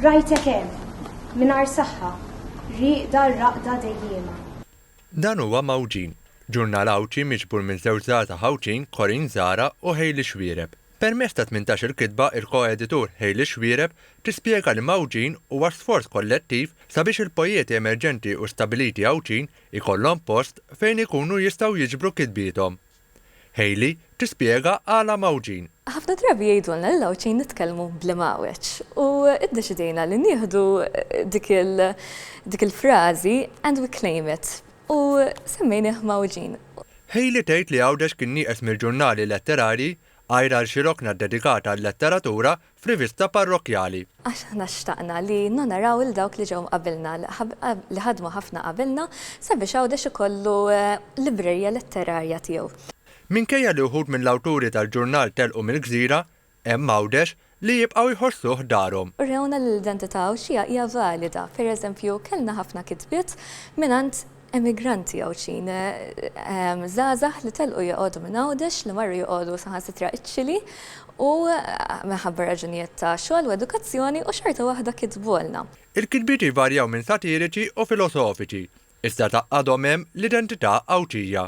Rajtek hemm, mingħajr saħħa, rieqda r-raqda dejjiema. Dan huwa Mawġin, ġurnal Għawdxi miġbur minn żewġ żgħażagħ Għawdxin Corinne Zahra u Hayley Xuereb. Permezz ta' 18-il kitba il-ko-editur Hayley Xuereb tispjega li Mawġin huwa sforz kollettiv sabiex il-pojeti emerġenti u stabiliti Għawdxin ikollhom post fejn ikunu jistgħu jiġbru kitbiethom. Hayley tispjega għala mgħawġin. Ħafna drabi jgħidulna li l-Għawdxin nitkellmu bl-imgħawweġ u ddeċidejna li nieħdu dik il dik il-frażi and we claim it u semmejnih Mgħawġin. Hayley tgħid li Għawdex kien nieqes mill-ġurnali letterarji għajr għal xi rokna ddedikata għal-letteratura f'rivista parrokkjali. Għax aħna xtaqna li nonoraw 'il dawk li ġew qabilna, li ħadmu ħafna qabilna sabiex Għawdex ikollu librerija letterarja tiegħu. Minkejja li wħud mill-awturi tal-ġurnal telqu mill-gżira, hemm Għawdex li jibqgħu jħossuh darhom. Urewna li l-identità Għawdxija hija valida. Per eżempju, kellna ħafna kitbiet mingħand Emigranti Għawdxin, żgħażagħ li telqu joqogħdu minn Għawdex, li marru joqogħdu saħansitra iċ-Ċili u minħabba raġunijiet ta' xogħol u edukazzjoni u xorta waħda kitbulna. Il-kitbiet jvarjaw minn satiriċi u filosofiċi, iżda tgħaqqadhom hemm l-identità Għawdxija.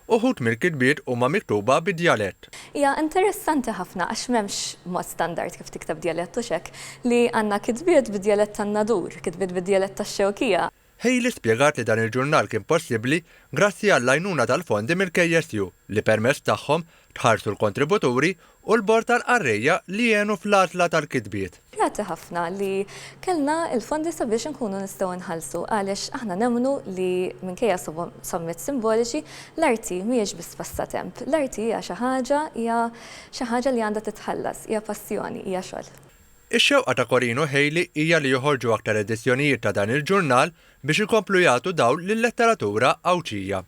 Uħud mill-kitbiet huma miktuba bid-djalett. Hija interessanti ħafna għax m'hemmx mod standard kif tikteb djalett hux hekk, li għandna kitbiet bid-djalett tan-Nadur, kitbiet bid-djalett tax-Xewkija. Haley spjegat li dan il-ġurnal kien possibbli grazzi għall-għajnuna tal-fondi mill-KSU li permezz tagħhom tħarsu l-kontributuri u l-bord tal-qarrejja li għenu fl-għażla tal-kitbiet. Grati ħafna li kellna l-fondi sabiex inkunu nistgħu nħallsu għaliex aħna nemmnu li minkejja sommiet simboliċi, l-arti mhijiex biss passatemp. L-arti hija xi ħaġa hija xi ħaġa li għandha titħallas, hija passjoni, hija xogħol. Ix-xewqa ta' Corinne u Hayley hija li joħorġu aktar edizzjonijiet ta' dan il-ġurnal biex ikomplu jagħtu dawl lil-letteratura Għawdxija.